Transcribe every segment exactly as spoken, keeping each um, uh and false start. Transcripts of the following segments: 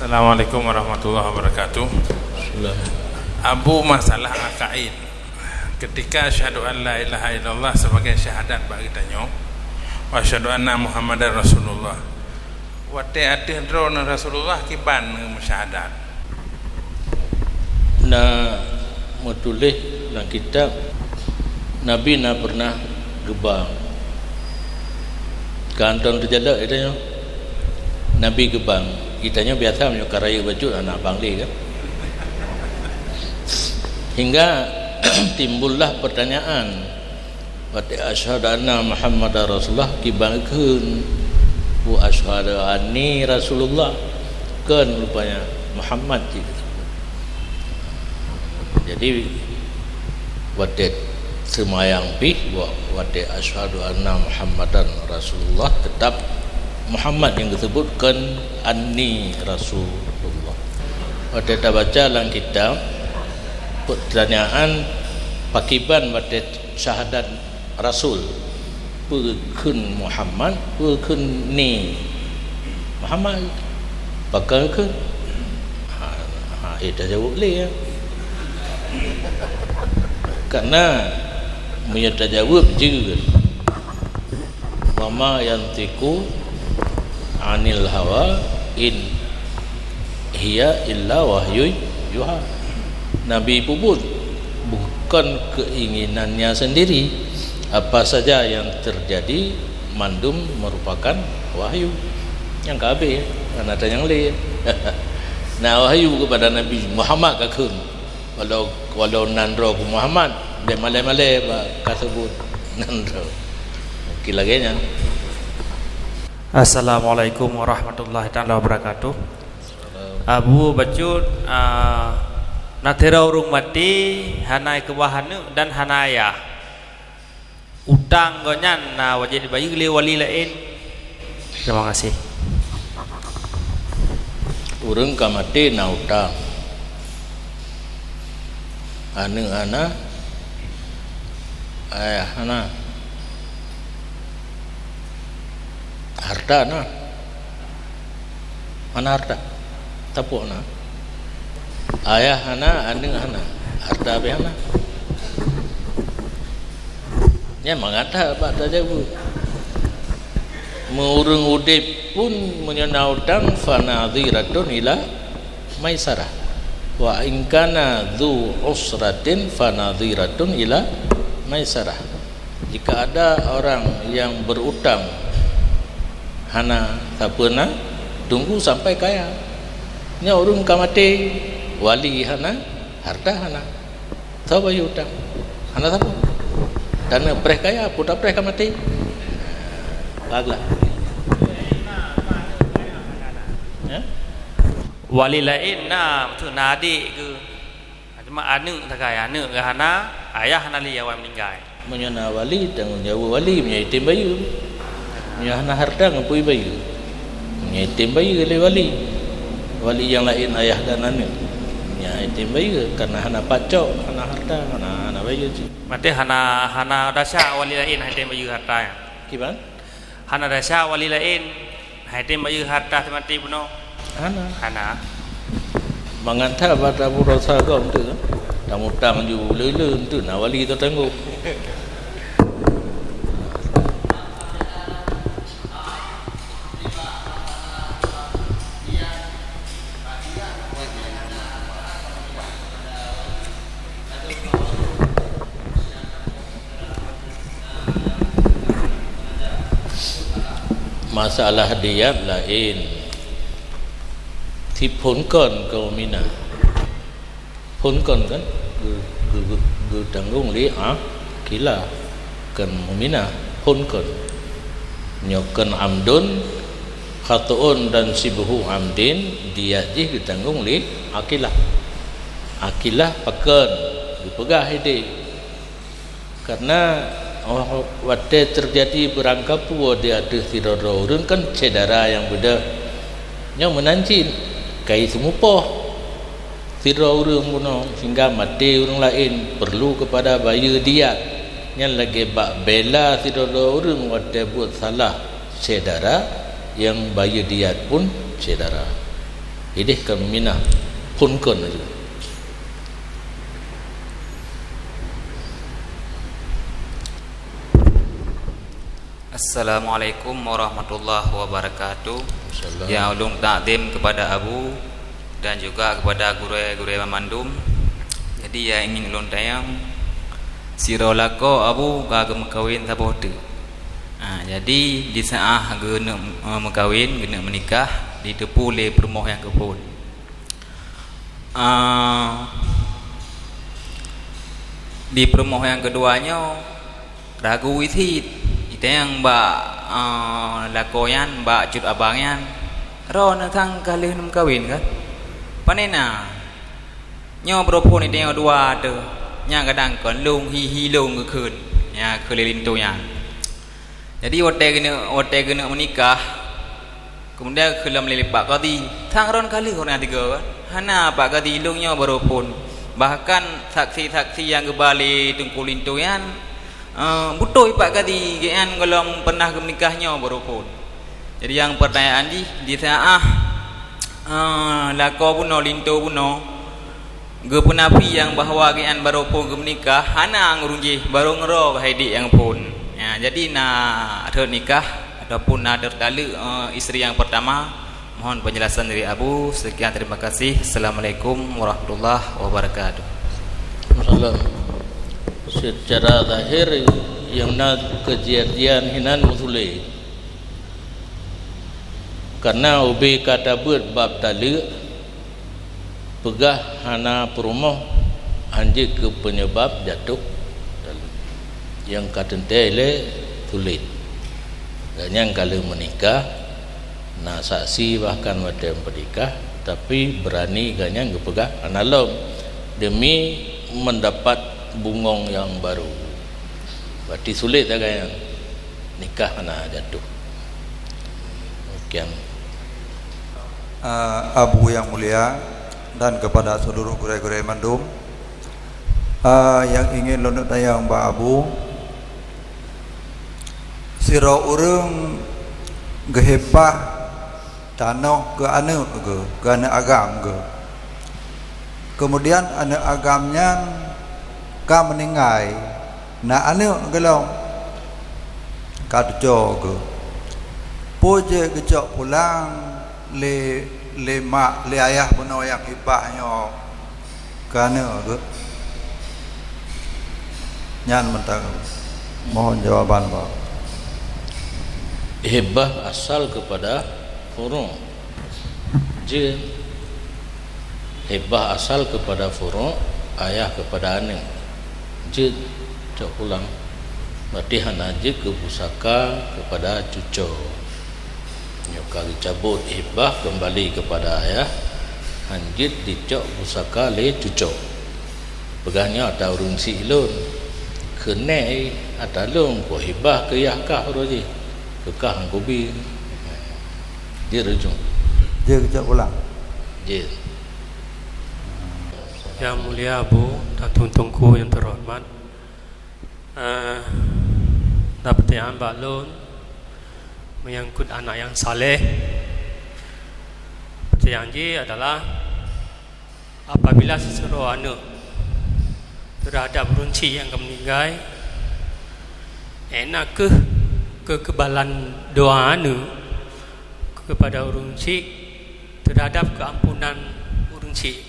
Assalamualaikum warahmatullahi wabarakatuh. Bismillah. Abu, masalah akaid. Ketika asyhadu an la ilaha illallah sebagai syahadat bak geutanyoe, wa asyhadu anna Muhammadar Rasulullah. Watée ateueh droeneuh Rasulullah kiban meusyahadat. Na meutuléh lam kitab, Nabi na peureunah geuba. Kantong teujalak geutanyoe, Nabi geuba. Geutanyoe biasa meunyoe ka rayeuk bacut hana bang lé kan. Hingga timbullah pertanyaan, watée asyhadu anna Muhammadar Rasulullah kiban kheun, wa asyhadu anni Rasulullah, kheun rupanya Muhammad cit. Jadi, watée seumayang pih, wa-, watée asyhadu anna Muhammadan Rasulullah, teutap Muhammad nyang geuseubut, kheun anni Rasulullah. Watée tabaca lam kitab, pertanyaan, pakiban watée syahadat Rasul, peue kheun Muhammad, peue kheun ni Muhammad, pakon kheun? Ha, ha, eh, tajaweueb lé, ya. Karena meunyoe tajaweueb jeuet, "Wa ma yantiqu anil hawa, in hiya illa wahyu yuha." Nabi peubuet bukan keinginannya sendiri, apa saja yang terjadi mandum merupakan wahyu. Nyang ka habéh, hana tanyong lé. Na wahyu kepada Nabi Muhammad ka kheun. Walau, walau nan droe keu Muhammad, bèk malèe-malèe bak ka seubut nan droe. Mungkin lagèe nyan. Assalamualaikum warahmatullahi taala wabarakatuh. Abu, bacut, ah, na sidroe ureueng maté hana keubah aneuk dan hana ayah. Utang gobnyan na wajéb jibayeue lé wali laén? Terima kasih. Ureueng ka maté na utang. Aneuk hana, ayah hana. Harta na. Hana harta. Tapok na. Ayah hana, aneuk hana. Harta pih hana. Nyan mangat that bak tajaweueb. Meu ureueng udép pun meunyoe na utang, fa nadhiratun ila maisarah. Wa in kana dzu usratin fa nadhiratun ila maisarah. Jika ada orang yang berutang, hana sapeue na, tunggu sampai kaya. Nyoe ureueng ka maté, wali hana, harta hana. Soe bayeue utang? Hana sapeue. Dan preh kaya, peue tapreh ka maté. Baglah. Ya? Wali laén na, maksud na adék keu. Cuma aneuk sagai, aneuk geuh hana, ayah hana lé awai meuninggai. Meunyoe na wali, tanggong jaweueb wali, meunyoe item bayeue. Meunyoe hana harta, ngon peue ibayeue? Meunyoe item bayeue lé wali. Wali nyang laén ayah dan aneuk. Nyan item bayeue, karena hana pacok, hana harta, hana, hana bayeue cit. Maté hana, hana dasya wali laén item bayeue harta nyan. Kiban? Hana dasya wali laén. Hai tem bayeue harta teumaté bunoe? Hana. Hana. Mangat that bak tabu dosa gob tu, tamutang ju le-le tu na wali teutanggong. Masalah diat laén. Siphon kon kaum Minah. Phon kon kan? Geu-, geu-, geu-, geutanggong lé Aqilah. Kon Muminah. Phon kon. Nyoe kon Amdun, Khato'un dan Sibhu Amdin, diat jih geutanggong lé Aqilah. Aqilah pakon? Geupeugah idéh. Karena, oh, watée teujadi beurangkapeue di ateueh sidroe-droe ureuëng kan syedara nyang beudôh. Nyoe meunan cit, kai seumupoh sidroe ureuëng bunoe sehingga maté ureuëng laén, peurlu keupada bayeue diat. Nyan lagée bak bela sidroe-droe ureuëng watée buet salah syedara, nyang bayeue diat pun syedara. Idéh kon Mina, phôn kon laju. Assalamualaikum warahmatullahi wabarakatuh. Salam. Nyang ulôn takzim kepada Abu dan juga kepada gurée-gurée banmandum. Jadi, nyang ingin ulôn tanyong, sidroe lakoe Abu ka geumeukawen saboh teuk. Ha, jadi, di saát geuneuk, eh, meukawen, geuneuk meunikah, jiteupeue lé peurumoh nyang keuphôn. Ah, di peurumoh nyang keudua nyoe ragu cit, itanyong bak, ah, lakoe nyan, bak cut abang nyan, "Droeneuh sang ka lheueh neumeukawen kah?" "Pane na? Nyoe baroe phôn itanyong dua teuh, nyang kadang kon lôn hi-hi lôn geukheun," nyang kheun lé linto nyan. Jadi, watée geuneuk, watée geuneuk meunikah, keumudian kheun lom lé Pak Kadhi, "Sang droen ka lheueh ureuëng nyang tiga kan?" "Hana, Pak Kadhi, lôn nyoe baroe phôn." Bahkan saksi-saksi nyang geuba lé Teungku Linto nyan, eh, beutôi Pak Kadhi, gobnyan gohlom pernah geumeunikah nyoe baroe phôn. Jadi, nyang peurtanyaan jih, di saát, eh, lakoe bunoe, linto bunoe, geupeunafi nyang bahwa gobnyan baroe phôn geumeunikah, hana ureuëng jih, baroe ngeudroe hai dék nyang phôn. Ya, jadi na rhot nikah ataupun na rhot taleuek, eh, istri nyang pertama. Mohon penjelasan dari Abu. Sekian, terima kasih. Assalamualaikum warahmatullahi wabarakatuh. Salam. Secara zahir, nyang na keujian-jian hinan meusulet. Karena ubé ka tabeuet bab taleuek, peugah hana peurumoh hanjeuet keu peunyeubab jatoh taleuek. Nyang ka teuntée lé sulet. Gobnyan ka lheueh meunikah, na saksi bahkan watée meunikah, tapi beurani gobnyan geupeugah hana lom, demi mendapat bungong nyang baru. Berarti sulet lagée nyan. Nikah hana jatoh. Demikian. Ah, Abu yang mulia dan kepada seluruh gurée-gurée mandum, ah, yang ingin lôn tanyong bak Abu, sidroe ureuëng geuhibah tanoh keu aneuëk geuh, keu aneuëk agam geuh. Keumudian aneuëk agam nyan ka meuninggai, na aneuëk gohlom ka teucok geuh. Peue jeuet geucok pulang lé, lé mak, lé ayah bunoe nyang hibah nyoe keu aneuëk geuh? Nyan mantong. Mohon jawaban, Pak. Hibah asal kepada furu'. Jeuet. Hibah asal kepada furu', ayah kepada aneuëk. Jeuet cok pulang. Berarti hana jeuet keu pusaka kepada cuco. Nyoe ka geucabot hibah keumbali kepada ayah, hanjeuet jicok pusaka lé cuco. Peugah nyoe ata ureuëng syiek lôn, keuneuk ata lôn kuhibah keu yah kah uroe jih, keu kah nyang kubi. Jeuet rujung. Jeuet geucok pulang. Jeuet. Yang Mulia Abu dan Tuan Teungku yang terhormat, eh, na peutanyaan bak lôn menyangkut anak yang saleh. Peutanyaan jih adalah, apabila siseurah aneuëk terhadap ureuëng syiek nyang ka meuninggai, na kheueh keukebalan doa aneuëk kepada ureuëng syiek terhadap keampunan ureuëng syiek.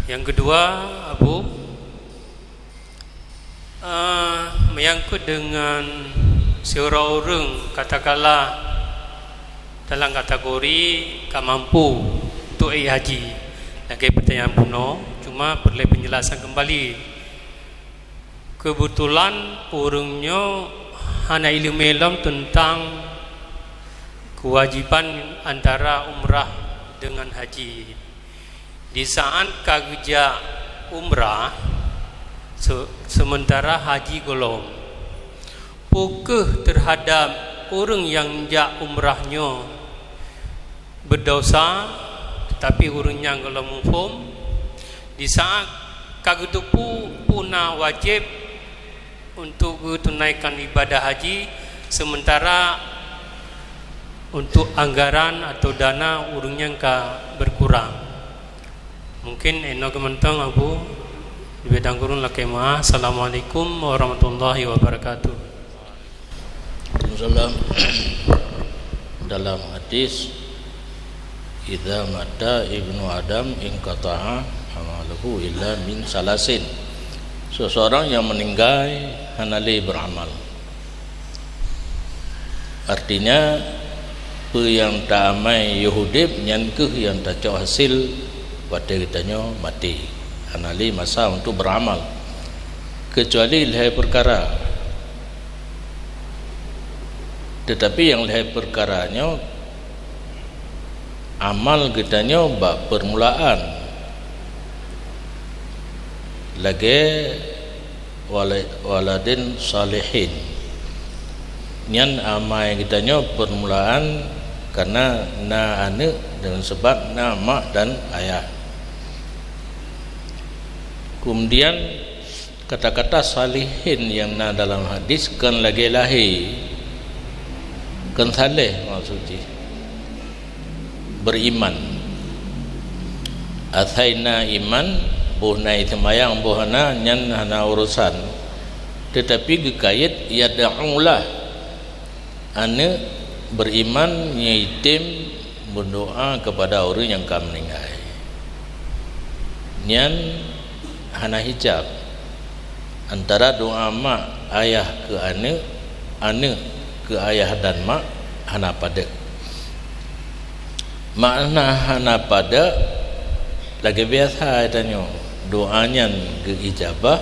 Yang kedua, Abu, eh, menyangkut dengan sidroe ureuëng, katakanlah dalam kategori ka mampu untuk ék haji, lagée peutanyaan bunoe, cuma peureulée penjelasan keumbali. Keubeutulan ureuëng nyoe hana iéleumé lom teuntang keuwajéban antara umrah deungon haji. Di saát ka geujak umrah, se-, seumeuntara haji gohlom, peu kheueh teuhadab ureuëng nyang jak umrah nyoe beudesya, teutapi ureuëng nyan gohlom muphom, di saát ka geuteupeue peue na wajéb untuk geutunaikan ibadah haji, seumeuntara Untuk anggaran atau dana ureuëng nyang ka berkurang. Mungkin inoe mantong Abu, di bidang gurun lakée meuah. Assalamualaikum warahmatullahi wabarakatuh. Waalaikumsalam. Dalam hadis, "Idza mata ibnu Adam inqata'a amaluhu illa min salasin." Seseorang yang meninggal hana lé beramal. Artinya, peue nyang ta amai yoh udeb, nyan kheueh nyang tacok hasil watée geutanyoe maté. Hana lé masa untuk beramal, kecuali lhée peukara. Teutapi nyang lhée peukara nyoe, amal geutanyoe bak peurmulaan, lagée wala-, waladin salihin. Nyan amai geutanyoe peurmulaan kareuna na aneuëk dan seubab na mak dan ayah. Keumudian, kata-kata salihin nyang na dalam hadis kon lagée lahé, kon saléh maksud jih, beriman. Asai na iman, boh na seumayang, boh hana, nyan hana urosan. Teutapi geukayét yad'ulah, aneuëk beriman nyang item meudoá keupada ureuëng nyang ka meuninggai. Nyan hana hijab antara doá mak ayah keu aneuëk, aneuëk keu ayah dan mak, hana padub. Makna hana padub, lagée biasa tanyoe, doá nyan geuijabah,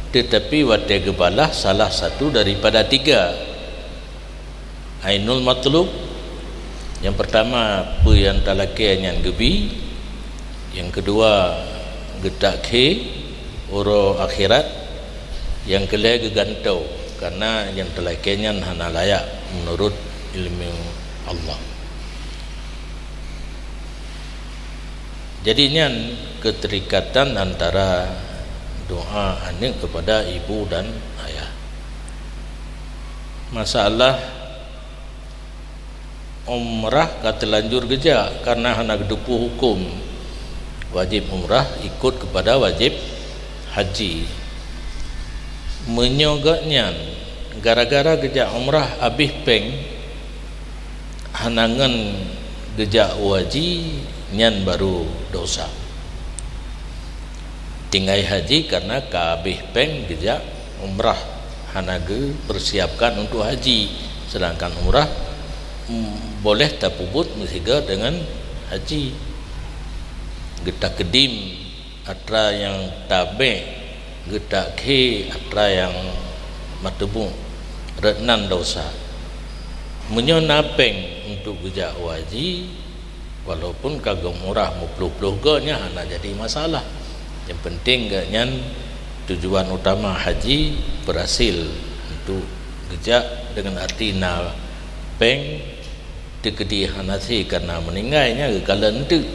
teutapi watée geubalah salah satu daripada tiga. Ainul matlub, nyang peurtama, peue nyang talakée nyan geubi, nyang keudua, geutakhe uroe akhirat, nyang keulhée geugantoe, kareuna nyang talakée nyan hana layak meunurot ileumé Allah. Jadi, nyan keuteurikatan antara doá aneuëk keupada ibu dan ayah. Masalah umrah ka teulanjur geujak kareuna hana geuteupeue huköm wajéb umrah ikot keupada wajéb haji. Meunyoe gobnyan gara-gara geujak umrah abéh péng, hana ngon geujak u haji, nyan barô desya. Tinggai haji kareuna ka abéh péng geujak umrah, hana geupeusiapkan untuk haji, seudangkan umrah, mm, boleh tapeubuet meusigoe deungon haji. Geutakeudim atra nyang tabek, geutakhe atra nyang meuteubuk, rot nan desya. Meunyoe na péng untuk geujak u haji, walaupun ka geumurah meuploh-ploh goe, nyan hana jadi masalah. Nyang penting gobnyan tujuan utama haji beurhasil untuk geujak, deungon arti na péng teukeudi hana sie kareuna meuninggai, nyan geukalon teuk.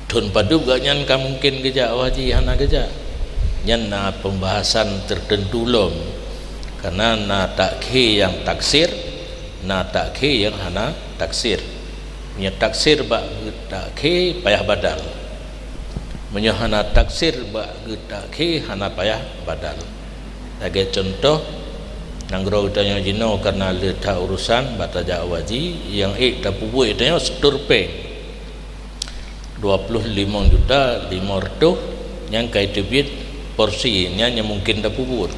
Thon padub gobnyan ka mungken geujak u haji hana geujak. Nyan na peumbahasan teuteuntu lom, kareuna na takhe nyang taksir, na takhe nyang hana taksir. Meunyoe taksir bak geutakhe payah badal. Meunyoe hana taksir bak geutakhe hana payah badal. Lagée cuntoh, nanggroe geutanyoe jinoe kareuna le that urosan bak tajak u haji, nyang ék tapeubuet geutanyoe seutôt péng dua ploh limong juta lima reutôh nyang ka iteubiet porsi nyan nyang mungken tapeubuet.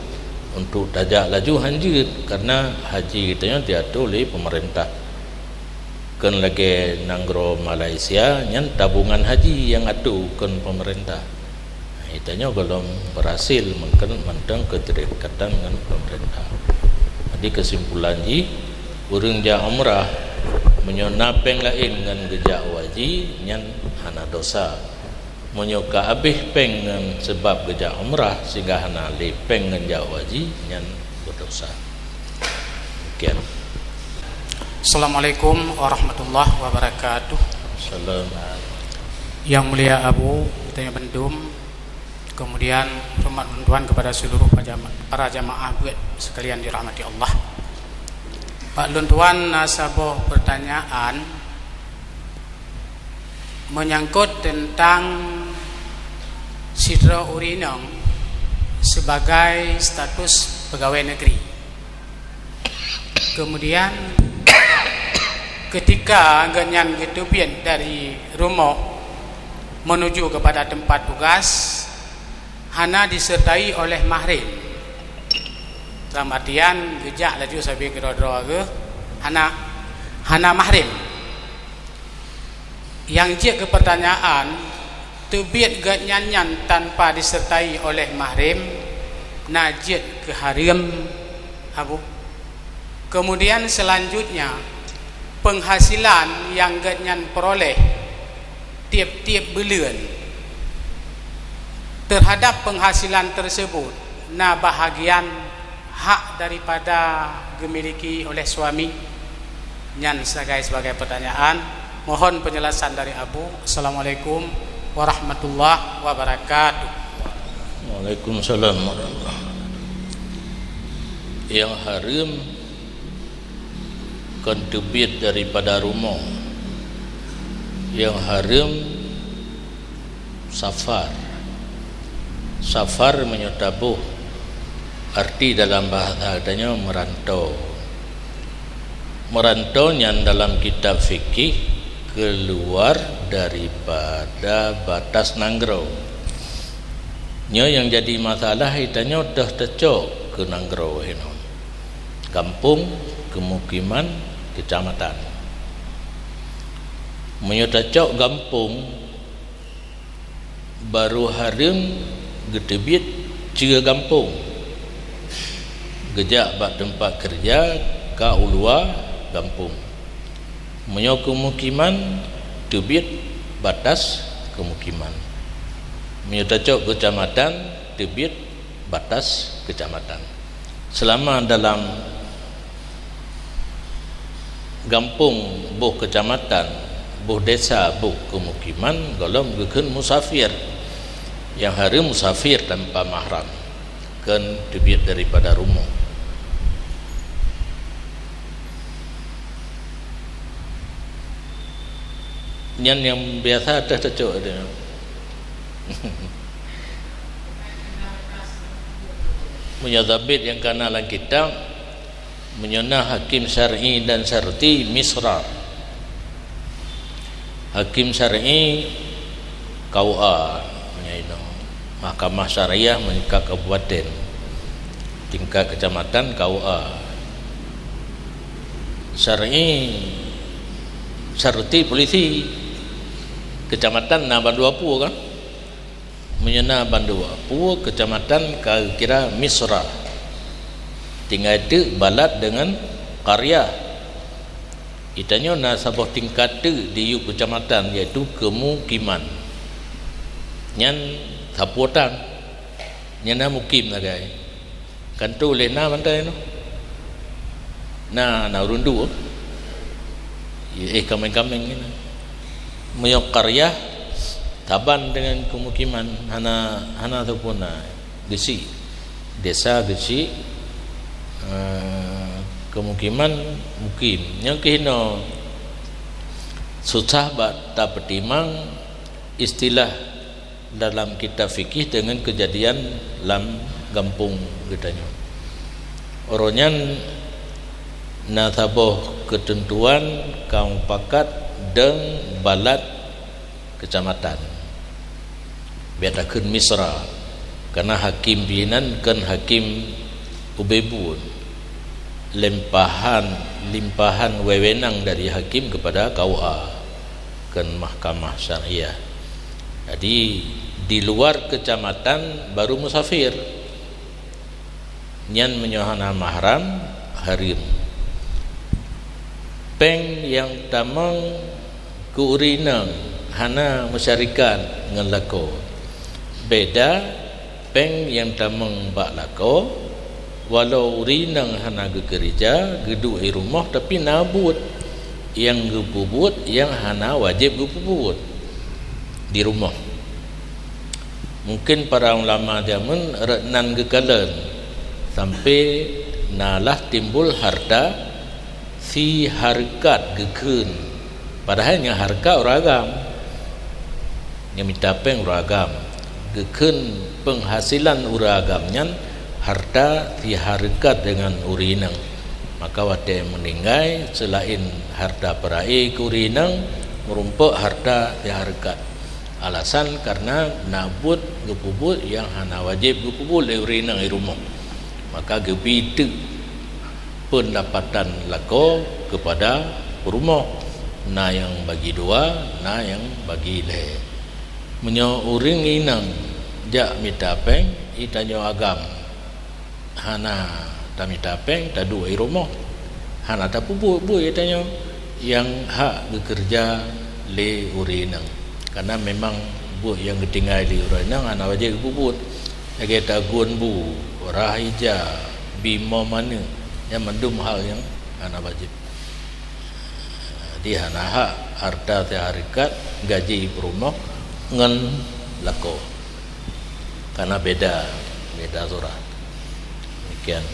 Untuk tajak laju hanjeuet, kareuna haji geutanyoe jiatur lé peumeurintah. Kon lagée nanggroe Malaysia, nyan tabongan haji nyang atur, kon peumeurintah. Geutanyoe gohlom beurhasil meukeun mantong keuteurikatan ngon peumeurintah. Jadi, keusimpulan jih, ureuëng jak umrah, meunyoe na péng laén ngon geujak u haji, nyan hana desya. Meunyoe ka abéh péng ngon seubab geujak umrah, sehingga hana lé péng ngon jak u haji, nyan beudesya. Demikian. Assalamualaikum warahmatullahi wabarakatuh. Salam. Yang mulia Abu, geutanyoe bandum, kemudian hormat lôn tuan kepada seluruh pajama-, para jamaah buet sekalian dirahmati Allah. Bak lôn tuan na saboh peurtanyaan meunyangkot teuntang sidroe ureueng inong sibagai status peugawée negeri. Keumudian, keutika geuhnyan geuteubiet dari rumoh meunuju keupada teumpat tugas, hana diseurtai oleh mahrim. Dalam artian, geujak laju sabe keudroe-droe geuh, hana, hana mahrim. Nyang jeuet keu peurtanyaan, teubiet geuhnyan nyan tanpa diseurtai oleh mahrim, na jeuet keu hareuem, Abu. Keumudian seulanjutnya, peunghasilan nyang geuhnyan peuroléh tieb-tieb buleuen, teuhadab peunghasilan teuseubut na bahagian hak daripada geumiliki oleh suami? Nyan sagai sibagai peurtanyaan. Mohon peunjelasan dari Abu. Assalamualaikum warahmatullahi wabarakatuh. Waalaikumsalam warahmatullahi wabarakatuh. Nyang hareuem kon teubiet daripada rumoh. Nyang hareuem safar. Safar meunyoe taboh arti dalam bahasa geutanyoe meuranto. Meuranto nyan dalam kitab fikih keuluar daripada batas nanggroe. Nyoe nyang jadi masalah, geutanyoe toh tacok keu nanggroe hinan. Gampông, keumukiman, keucamatan. Meunyoe tacok gampông, barô hareuem geuteubiet ceue gampông, geujak bak teumpat keureuja ka u luwa gampông. Meunyoe keumukiman, teubiet batas keumukiman. Meunyoe tacok keucamatan, teubiet batas keucamatan. Seulama dalam gampông boh keucamatan, boh desa boh keumukiman, gohlom geukheun musafir. Nyang hareuem musafir tanpa mahram, kon teubiet daripada rumoh. Nyan nyang biasa teuh tacok. Meunyoe zabit nyang kana lam kitab, meunyoe na hakim syar'i dan syarti, misra. Hakim syar'i, K U A, meunyoe inoe Mahkamah Syariah meuningkat kabupaten, tingkat keucamatan, K U A. Syar'i, syarti, polisi, keucamatan na bandua pue kan? Meunyoe na bandua pue keucamatan ka geukira misra. Tinggai teuk balad deungon qaryah. Geutanyoe na saboh tingkat teuk di yup keucamatan, yaitu keumukiman. Nyan sapeue tan. Nyan na mukim sagai. Kan tu lé na bantai tu. Na, na ureueng dua. Eh, kaméng-kaméng ni na. Meunyoe qaryah, saban deungon keumukiman, hana, hana sapeue na. Geuchik. Desa geuchik, eh, keumukiman mukim. Nyang keuhinoe susah bak tapeutimang istilah dalam kitab fikih deungon keujadian lam gampông geutanyoe. Uroe nyan na saboh keuteuntuan ka mupakat deung balad keucamatan. Biet takheun misra, kareuna hakim binan kon hakim ubé buet. Limpahan, limpahan wewenang dari hakim keupada K U A, kon mahkamah syariah. Jadi, di luar keucamatan baru musafir. Nyan meunyoe hana mahram, hareuem. Péng nyang tamong keu ureueng inong hana meusyarikat ngon lakoe. Beda péng nyang tamong bak lakoe, walau ureueng inong hana geukeurija, geuduek i rumoh, tapi na buet nyang geupeubuet nyang hana wajéb geupeubuet di rumoh. Mungken para ulama jameun rot nan geukalon, sampoe na lah timbul hareuta Si hareukat geukheun, padahai nyang hareukat ureuëng agam, nyang mita péng ureuëng agam, geukheun peunghasilan ureuëng agam nyan hareuta si hareukat deungon ureuëng inong. Maka watée meuninggai, seulaén hareuta peurayeuk ureuëng inong, meurumpok hareuta si hareukat. Alasan kareuna na buet geupeubuet nyang hana wajéb geupeubuet lé ureuëng inong di rumoh. Maka geubi teuk peundapatan lakoe keupada peurumoh, na nyang bagi dua, na nyang bagi lhée. Meunyoe ureuëng inong jak mita péng, geutanyoe agam hana tamita péng, taduek di rumoh, hana tapeubuet buet geutanyoe nyang hak geukeureuja lé ureuëng inong. Kareuna memang buet nyang geutinggai lé ureuëng inong hana wajéb geupeubuet. Lagée tagun bu, rhah ija, bi mo maneuek, nyan mandum hal nyang hana wajéb. Jadi hana hak hareuta si hareukat gaji peurumoh ngon lakoe. Kareuna beda, beda surah. Demikian.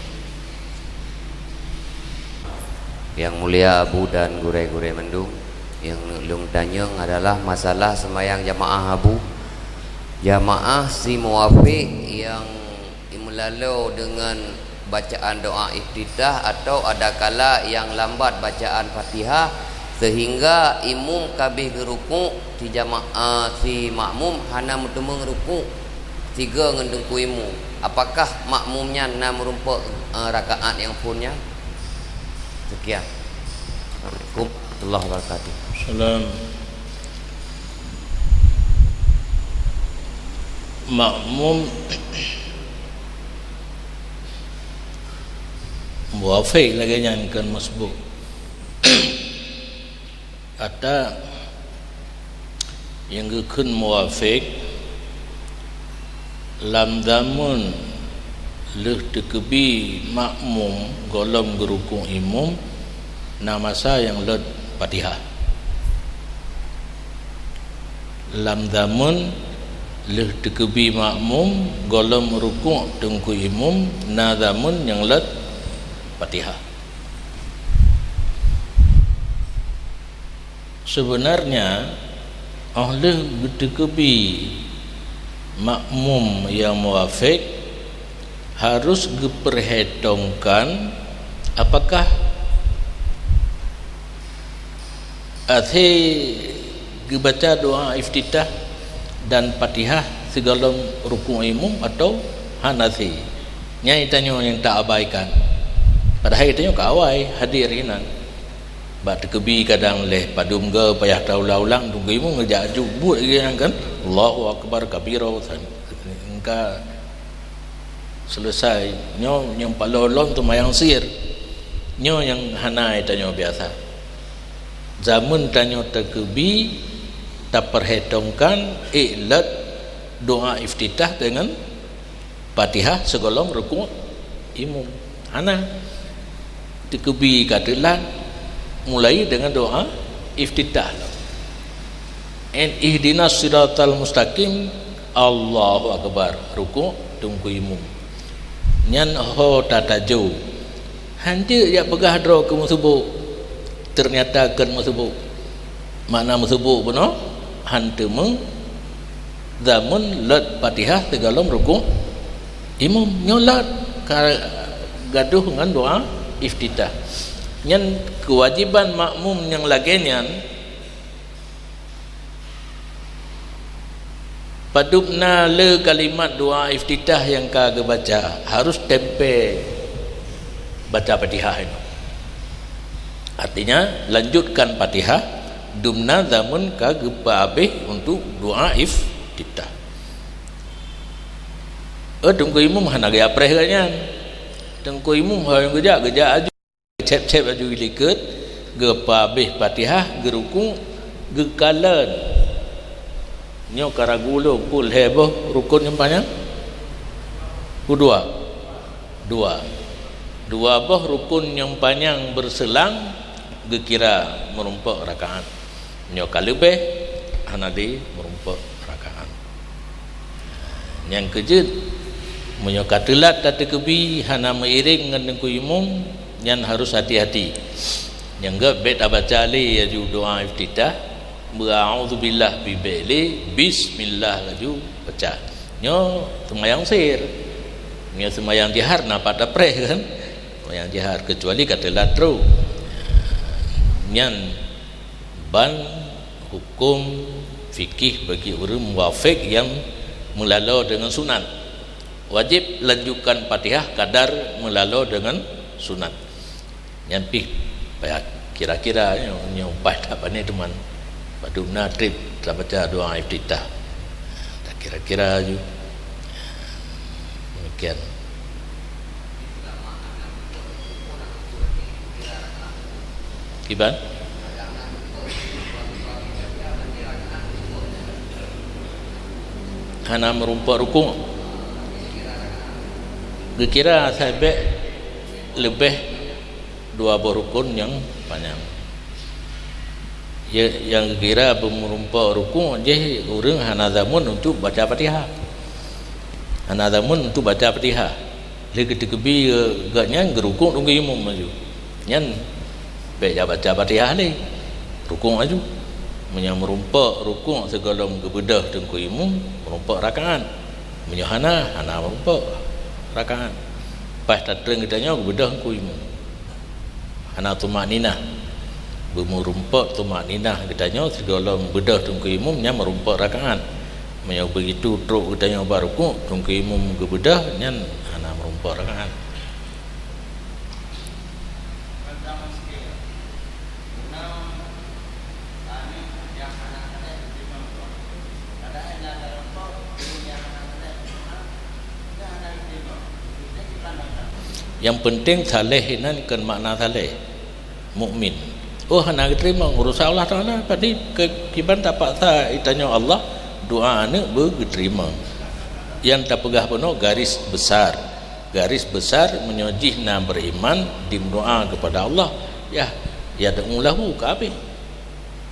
Yang mulia Abu dan gurée-gurée mandum, nyang lôn tanyong adalah masalah seumayang jamaah Abu. Jamaah si muafik nyang meulaloe deungon bacaan doa iftitah atau adakala nyang lambat bacaan Fatihah seuhingga imum ka abéh geurukuk, si jamaah, si makmum hana meuteumeung rukuk sigoe ngon teungku imum. Apakah makmum nyan na meurumpok, eh, rakaat nyang phon nyan? Sekian. Assalamualaikum warahmatullahi wabarakatuh. Salam. Makmum muafik lagée nyan kon masbuk. Ata nyang geukheun muafik lam zameun lheueh teukeubi makmum gohlom geurukuk imum na masa nyang lhot Fatihah. Lam zameun lheueh teukeubi makmum gohlom rukuk teungku imum na zameun nyang lhot Fatihah. Sebenarnya, óh lheueh geuteukeubi makmum nyang muafik, harus geupeurhitongkan apakah asai geubaca doa iftitah dan Fatihah sigohlom rukuk imum atau hana asai. Nyan tanyoe nyang taabaikan. Padahai tanyoe ka awai hadir inan. Bak teukeubi kadang lheueh padum goe payah taulang-ulang, teungku imum geujak aju buet lagée nyan kan, Allahu Akbar kabira, engka selesai. Nyoe nyang palong-long teumayang sir. Nyoe nyang hana tanyoe biasa. Zameun tanyoe teukeubi, tapeurhitongkan ék lhot doa iftitah deungon Fatihah sigohlom rukuk imum. Hana. Teukeubi ka teulat, mulai deungon doa iftitah. En ihdinas siratal mustaqim, Allahu Akbar, rukuk teungku imum. Nyan ho tatajo. Hanjeuet jak peugah droe keu meusuboh, teunyata kon meusuboh. Makna meusuboh bunoe, han teumeung zameun lhot Fatihah sigohlom rukuk imum. Nyoe lhot ka gadoh ngon doa iftitah. Nyan keuwajéban makmum nyang lagée nyan, padub na le kalimat doa iftitah nyang ka geubaca, harus tempe baca Fatihah nyoe. Artinya, lanjutkan Fatihah, dumna zameun ka geupeuabéh untuk doa iftitah. Eh, teungku imum hana geuyapreh geuh nyan. Teungku imum hai geujak, geujak aju. Cép-cép aju likot, geupeuabéh Fatihah, geurukuk, geukalon. Nyoe ka ragu lôn, peue lhée boh rukun nyang panyang? Peue dua? Dua. Dua boh rukun nyang panyang beuseulang geukira meurumpok rakaat. Nyoe ka leubeh, hana di meurumpok rakaat. Nyang keujeuet, meunyoe ka teulat tateukeubi hana meuiréng ngon teungku imum, nyan harus hati-hati. Nyang gét bèk tabaca lé laju doa iftitah, beu a'udzubillah pih bèk lé, bismillah laju baca. Nyoe seumayang sir. Nyoe seumayang jihar na pat tapreh kan? Seumayang jihar, keucuali ka teulat trôk. Nyan ban hukôm fikih bagi ureuëng muwafék nyang meulaloe deungon sunat. Wajéb lanjutkan Fatihah kadar meulaloe deungon sunat. Nyan pih payah kira-kira nyoe, nyoe paih that pane teuma. Padub na trép tabaca doa iftitah. Takira-kira laju. Demikian. Kiban? Hana meurumpok rukuk. Geukira asai bèk leubeh dua boh rukun nyang panyang. Ya, nyang geukira beumeurumpok rukuk jih ureuëng hana zameun untuk baca Fatihah. Hana zameun untuk baca Fatihah. Lé geuteukeubi geuhnyan geurukuk teungku imum laju. Nyan bèk jak baca Fatihah lé. Rukuk laju. Meunyoe meurumpok rukuk sigohlom geubeudôh teungku imum, meurumpok rakaat. Meunyoe hana, hana meurumpok rakaat. Paih tatreng geutanyoe geubeudôh teungku imum. Hana tumakninah. Beumeurumpok tumakninah geutanyoe sigohlom beudôh teungku imum nyan meurumpok rakaat. Meunyoe beugitu trôk geutanyoe bak rukuk, teungku imum geubeudôh nyan hana meurumpok rakaat. Nyang peunteng saleh inan kon makna saleh, mukmin. Oh, hana geuteurimong urosan Allah Taala, padahai ke-, kiban tapaksa itanyoe Allah, doa aneuëk beugeuteurimong. Nyang tapeugah bunoe garis besar. Garis besar, meunyoe jih na beriman, dimeudoa kepada Allah, yah, yad'u lahu ka habéh.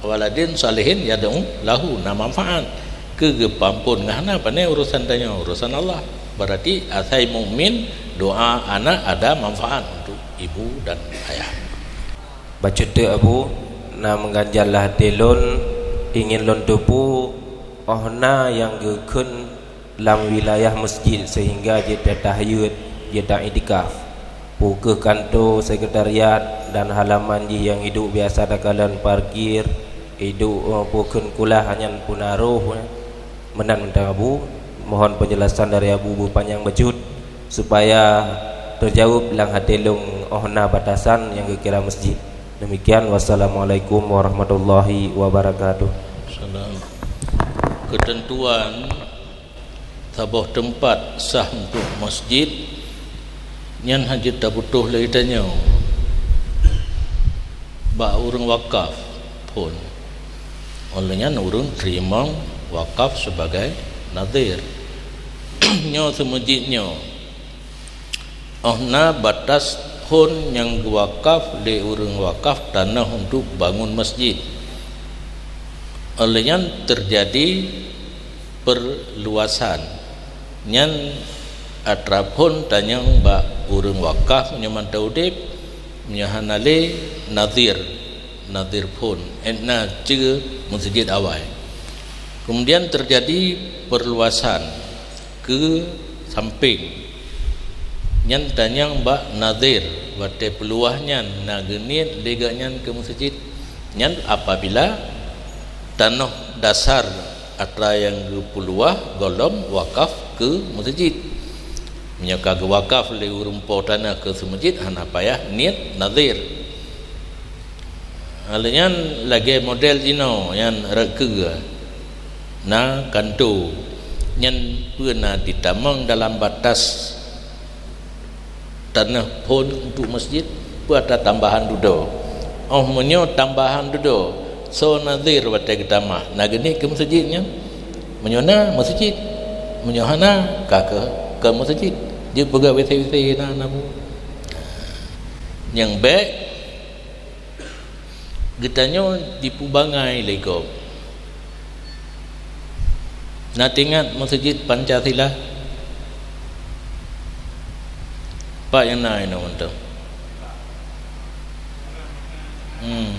Waladin salihin yad'u lahu, na manfaat. Keu geupeuampon ngon hana, pane urosan tanyoe, urosan Allah. Berarti asai mukmin, doa anak ada manfaat untuk ibu dan ayah. Bacut teuk Abu, na meuganjal lam até lôn, ingin lôn teupeue, oh na nyang geukheun lam wilayah masjid sehingga jeuet tatahajud, jeuet taiktikaf. Peu kheueh kantô sekretariat dan halaman jih nyang iduek biasa takalon parkir, iduek, eh, peu kheueh kulah nyan peunaroh, eh. Meunan mantong Abu, mohon penjelasan dari Abu beupanyang bacut supaya teujaweueb lam até lôn oh na batasan nyang geukira masjid. Demikian, wassalamualaikum warahmatullahi wabarakatuh. Salam. Keuteuntuan saboh teumpat sah untuk masjid, nyan hana jeuet tabutôh lé geutanyoe bak ureuëng wakaf phon. Óh lheueh nyan ureuëng teurimong wakaf sebagai nadhir. Nyoe seumeujid nyoe. Óh na batas phon nyang geuwakaf lé ureuëng wakaf tanoh untuk bangun masjid. Óh lheueh nyan teujadi perluasan. Nyan atra phon tanyong bak ureuëng wakaf meunyoe mantong udeb, meunyoe hana lé nadhir, nadhir phon, eh, na ceue meuseujid awai. Keumudian teujadi perluasan keu sampéng. Nyan tanyong bak nadhir, watée peuluwah nyan na geuniet lé gobnyan keu meuseujid. Nyan apabila tanoh dasar atra nyang geupeuluwah gohlom wakaf keu meuseujid. Meunyoe ka geuwakaf lé ureuëng po tanoh keu seumeujid, hana payah niet nadhir. Lheueh nyan lagée model jinoe nyan rot keue na kantô, nyan peue na jitamong dalam batas tanoh phon untuk masjid, peue atra tambahan dudoe. Óh meunyoe tambahan dudoe, soe nadhir watée geutamah, na geuniet keu meuseujid nyan? Meunyoe na, meuseujid. Meunyoe hana, ka keu, keu meuseujid. Jeuet peugah wise-wise na, na bu. Nyang bék, geutanyoe jipeubangai lé gob. Na teuingat meuseujid Pancasila? Pat nyang na inoe mantong? Hmm.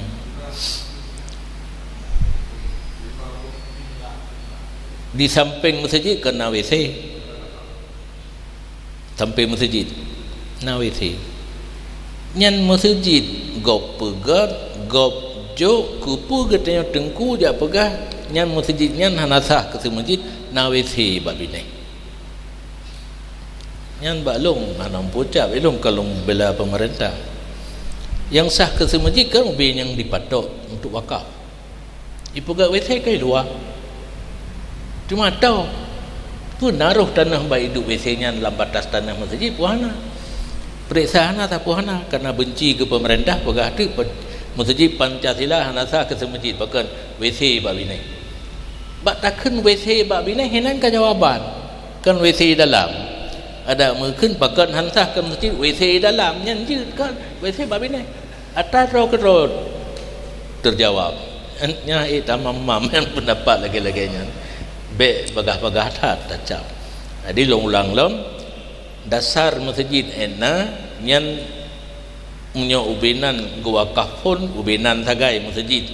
Di sampéng meuseujid kan na W C. Sampéng meuseujid na W C. Nyan meuseujid gob peugét, gob jok, keupeue geutanyoe teungku jak peugah, nyan meuseujid nyan hana sah keu seumeujid, na W C bak binéh. Nyan bak lôn hana meupucap, ilôn ka lôn bela peumeurintah. Nyang sah keu seumeujid kan ubé nyang dipatok untuk wakaf. Ipeugét W C ka i luwa. Teuma toh, peue na roh tanoh bak iduek W C nyan lam batas tanoh meuseujid, peue hana. Peuriksa hana, sapeue hana, kareuna beunci keu peumeurintah peugah teuk pe-, meuseujid Pancasila hana sah keu seumeujid, pakon W C bak binéh. Bak takheun W C bak binéh, hinan ka jawaban. Kon W C dalam. Adak meukheun pakon han sah keu meuseujid W C dalam, nyan jeuet kon W C bak binéh. Ata droe keudroe teujawab. Nyan ék tamam-mam nyan peundapat lagée-lagée nyan. Bék bagah-bagah that tacab. Jadi lôn ulang lom, dasar meuseujid ék na nyan meunyoe ubé nan geuwakaf phon, ubé nan sagai meuseujid.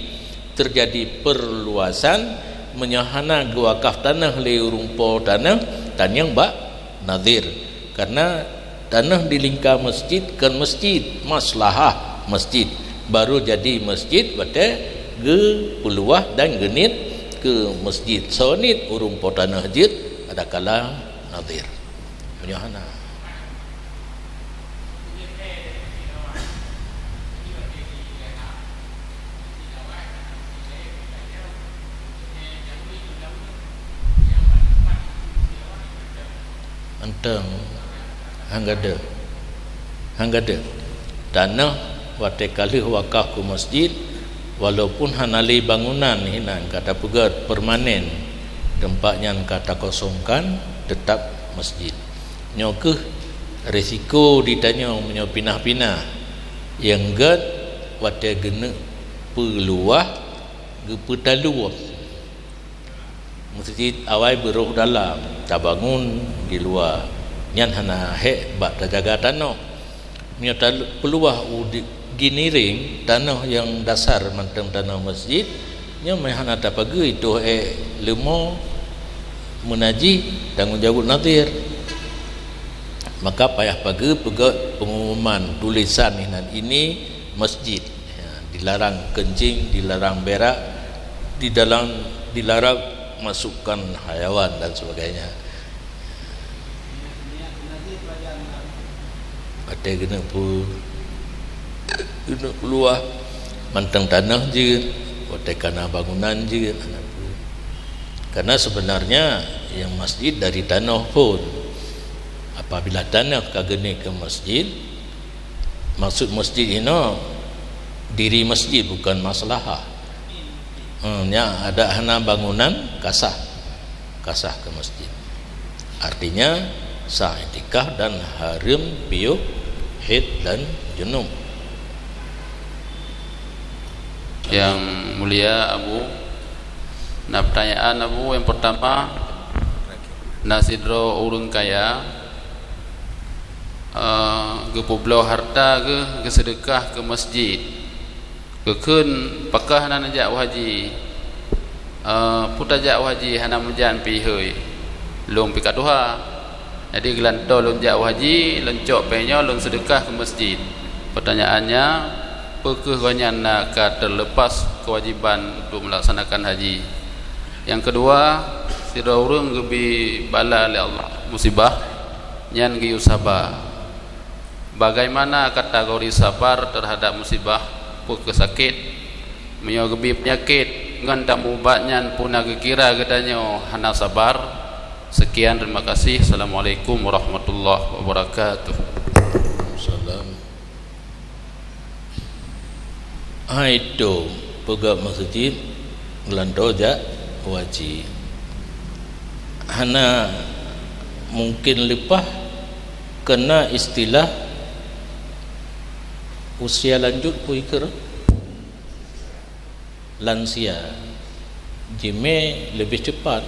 Teujadi peurluasan, meunyoe hana geuwakaf tanoh lé ureuëng po tanoh, tanyong bak nazir. Karena tanoh di lingka masjid kon masjid, maslahah masjid, baru jadi masjid watée geupeuluwah dan geuniet keu masjid. Soe niet ureuëng po tanoh jeuet, adakala nazir. Meunyoe hana. Mantong. Han gadôh. Han gadôh. Tanoh watée ka lheueh wakaf keu masjid, walaupun hana lé bangunan hinan ka tapeugét permanen, teumpat nyan ka takosongkan, teutap masjid. Nyoe kheueh risiko di tanyoe meunyoe pinah-pinah. Nyang gét watée geuneuk peuluwah, geupeutalue. Meuseujid awai beurôh dalam, tabangun di luwa, nyan hana hék bak tajaga tanoh. Meunyoe ta-, peuluwah u di-, giniréng tanoh nyang dasar mantong tanoh masjid, nyoe meuhana tapageue toh ék leumo meunajih tanggong jaweueb nazir. Maka payah pageue peugét pengumuman tulisan inan ini masjid. Ya, dilarang kencing, dilarang berak, di dalam, dilarang masukkan hayawan dan sebagainya. Watée geuneuk peu-, geuneuk peuluwah mantong tanoh jeuet, watée kana bangunan jeuet, hana peue. Karena sebenarnya nyang masjid dari tanoh phon. Apabila tanoh ka geuneuk keu masjid, maksud masjid inoe diri masjid bukan maslahah. Hmm, nyan adak hana bangunan ka sah, ka sah keu masjid. Artinya sah iktikaf dan hareuem piôh haid dan junub. Yang mulia Abu, na pertanyaan Abu, yang pertama, na sidroe ureuëng kaya, eh, geupeubloe harta geuh geuseudeukah keu masjid. Geukheun, "Pakon hana neujak u haji? Eh, peue tajak u haji hana meujan pih hôi? Lôn pih ka tuha. Jadi geulantoe lôn jak u haji, lôn cok péng nyoe lôn seudeukah keu masjid." Pertanyaannya, peu kheueh gobnyan na ka teulepas keuwajiban untuk meulaksanakan haji? Nyang keudua, sidroe ureuëng geubi bala lé Allah, musibah, nyan geuyue saba. Bagaimana kategori sabar terhadap musibah? Peu kheueh sakét? Meunyoe geubi peunyakét ngon tameuubat nyan, peue na geukira geutanyoe hana sabar? Sekian, terima kasih. Assalamualaikum warahmatullahi wabarakatuh. Salam. Hai tu, peugah masjid, geulantoe jak u haji. Hana mungkin leupah keu na istilah usia lanjut, peue kheun? Lansia. Jimé leubeh cepat.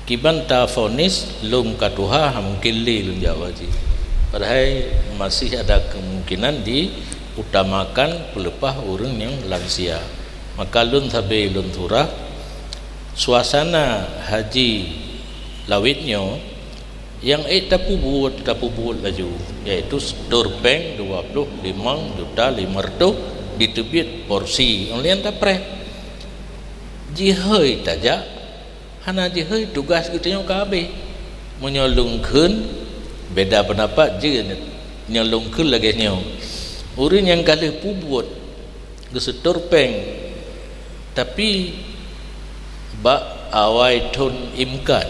Kiban tavonis lôn ka tuha, han mungkin lé lôn jak u haji. Padahai masih ada kemungkinan di utamakan peuleupah ureuëng nyang lansia. Maka lôn sabe lôn surah, suasana haji lawét nyoe, nyang ék tapeubuet, tapeubuet laju, yaitu setor péng dua ploh limong juta lima ratus, jiteubiet porsi, ngon lheueh nyan tapreh. Jihôi tajak, hana jihôi, tugaih geutanyoe ka habéh. Meunyoe lôn kheun, beda peundapat jeuet, nyoe lôn kheun lagée nyoe. Ureuëng nyang ka lheueh peubuet, geusetor péng, tapi bak awai thon imkan,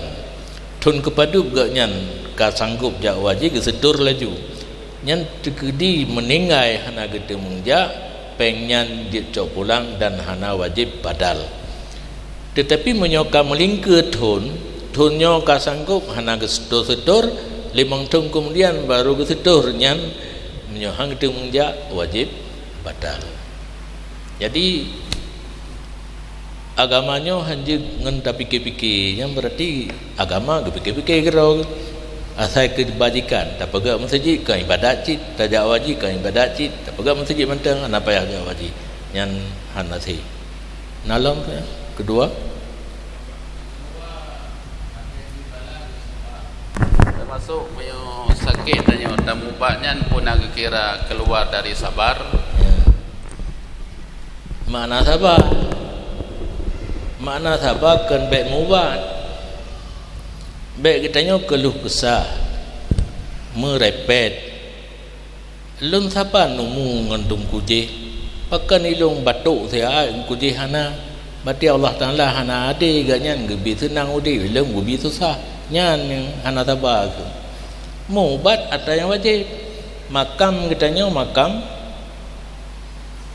thon keupadub gobnyan ka sanggob jak haji, geusetor laju. Nyan teukeudi meuninggai hana geuteumeung jak, péng nyan jeuet cok pulang dan hana wajéb badal. Teutapi meunyoe ka meulingkeue thon, thon nyoe ka sanggob hana geusetor-setor, limong thon keumudian baru geusetor, nyan meunyoe han geuteumeung jak, wajéb badal. Jadi, agama nyoe hanjeuet ngon tapike-pike, nyan beurati agama geupike-pike keudroe. Asai keubajikan, tapeugah meuseujid ka ibadat cit, tajak haji ka ibadat cit, tapeugah meuseujid mantong hana payah jak haji. Nyan hana seh. Na lom, keudua. Termasuk meunyoe sakét tanyoe tamubat nyan pun na geukira keuluwa dari sabar. Ya. Makna saba. Makna saba kon bék mubat. Bék geutanyoe keuluh keusah, meurepet. Lôn saba numu ngon teungku jih, pakon ilôn batok siat teungku jih hana. Berarti Allah Taala hana adé, gobnyan geubi seunang udeb, ilôn geubi susah. Nyan nyang hana saba keuh. Mubat atra nyang wajéb. Makam geutanyoe makam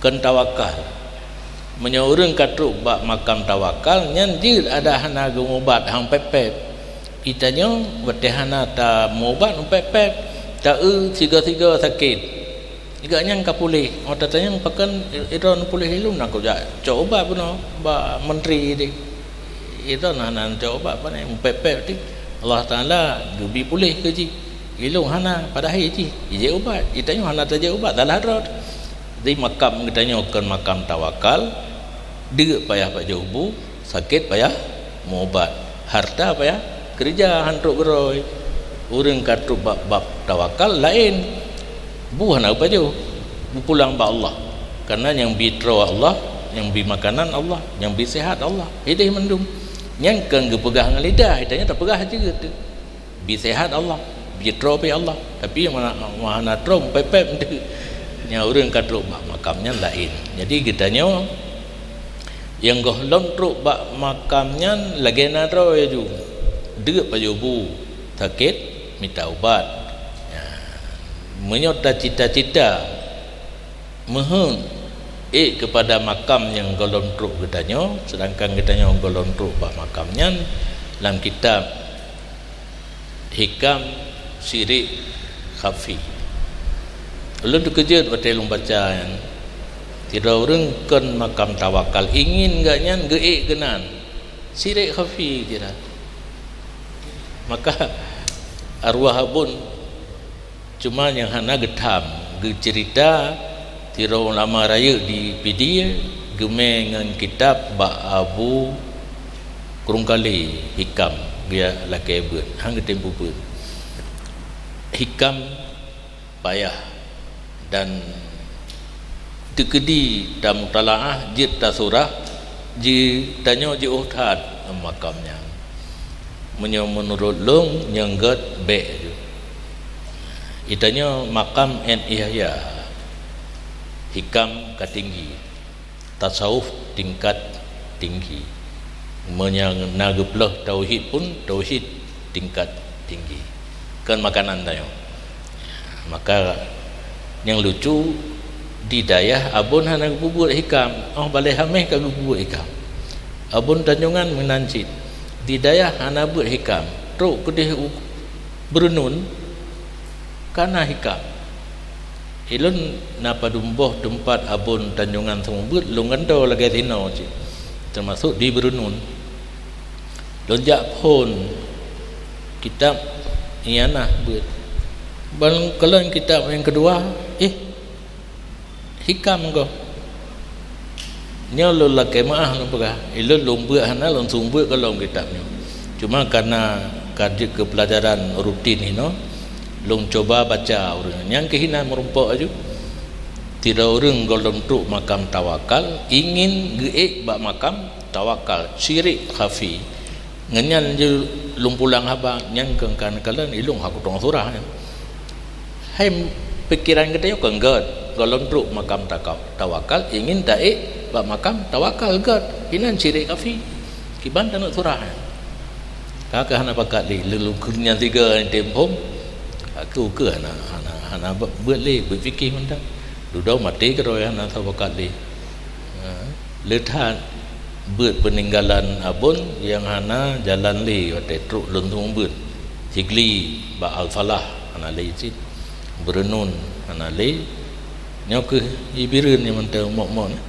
kon tawakal. Meunyoe ureuëng ka trok bak makam tawakal, nyan jeuet adak hana geumubat han pép-pép. Geutanyoe watée hana tamubat han pép-pép, ta-eu sigoe-sigoe sakét. Gobnyan ka puléh, oh tatanyong pakon droeneuh puléh ilôn, na kujak cok ubat bunoe bak menteri deh. Droeneuh hana cok ubat, pane han pép-pép teuh. Allah Taala geubi puléh keu jih. Ilôn hana, padahai jih ijak ubat. Geutanyoe hana tajak ubat, salah droe. Di makam geutanyoe kon makam tawakal, deuk payah pajoh bu, sakét payah mubat, harta payah keureuja han trok geurôi. Ureuëng ka trok bak bab tawakal laén, bu hana pajoh, bu pulang bak Allah. Karena nyang bi droe Allah, nyang bi makanan Allah, nyang bi sehat Allah, ideh mandum. Nyan kon geupeugah ngon lidah, geutanyoe tapeugah jeuet. Bi sehat Allah, bi droe pih Allah. Tapi mana, mana droe pép-pép nyang ureuëng ka trok bak makam nyan laén. Jadi geutanyoe nyang gohlom trok bak makam nyan lagée na droe laju. Deuk pajoh bu, sakét mita ubat. Ya. Meunyoe tacita-cita meuheueng ék keupada makam nyang gohlom trok geutanyoe, seudangkan geutanyoe gohlom trok bak makam nyan, lam kitab Hikam Syirik Khafi. Ulôn teukeujot watée lôn baca nyan. Sidroe ureuëng kon makam tawakal ingin gobnyan geuék keunan. Syirik khafi kira. Maka arwah abon, cuma nyang hana geutham, geuceurita sidroe ulama rayeuk di Pidie geumé ngon kitab bak Abu Krungkali Hikam, geulakée beuet, han geutem peubeuet. Hikam payah dan teukeudi tamutalaah jeuet tasurah, ji tanyoe jiôh that makam nyan. Meunyoe meunurot lôn nyang gét bék ju. Itanyoe makam en Yahya, hikam ka tinggi. Tasawuf tingkat tinggi. Meunyoe na geupeuleueh tauhid pun, tauhid tingkat tinggi. Kon makanan tanyoe. Maka nyang lucu, di dayah abon hana geupeubuet hikam, oh baleh Haméh ka geupeubuet hikam. Abon Tanjongan meunan cit, di dayah hana beuet hikam, trok keudeh u Beureunon ka na hikam. Ilôn na padum boh teumpat abon Tanjongan seumeubeuet lôn gantoe lagée sinoe cit, teumasok di Beureunon. Lôn jak phon kitab Ianah beuet. Ban kalon kitab nyang keudua, eh, Hikam goh. Nyoe lôn lakée meuáh lôn peugah. Ilôn lôn beuet hana, lôn seumeubeuet goh lom kitab nyoe. Cuma karena ka jeuet keu peulajaran rutin hinoe, lôn cuba baca ureuëng nyang keuh hina meurumpok aju. Sidroe ureuëng gohlom trok makam tawakal, ingin geuék bak makam tawakal, syirik khafi. Ngon nyan jeuet lôn pulang haba, nyan keuh kan kalon ilôn hak kutong surah nyan. Hai pikiran geutanyoe kon gét, gohlom trok makam takau-, tawakal, ingin taék bak makam tawakal gét. Inan syirik khafi. Kiban taneuk surah nyan. Ka keuh hana pakat lé, lôn kheun nyang tiga tem phom. Aku keuh hana, hana, hana beuet lé, beuet fikih mantong. Dudoe maté keudroe hana teupakat lé. Ha, le that beuet peuninggalan Abon nyang hana jalan lé watée trok lôn seumeubeuet. Sigli bak Al-Falah hana lé cit. Beureunun hana lé. Nyoe keuh Ibireuen nyang mantong mok-mok nyoe.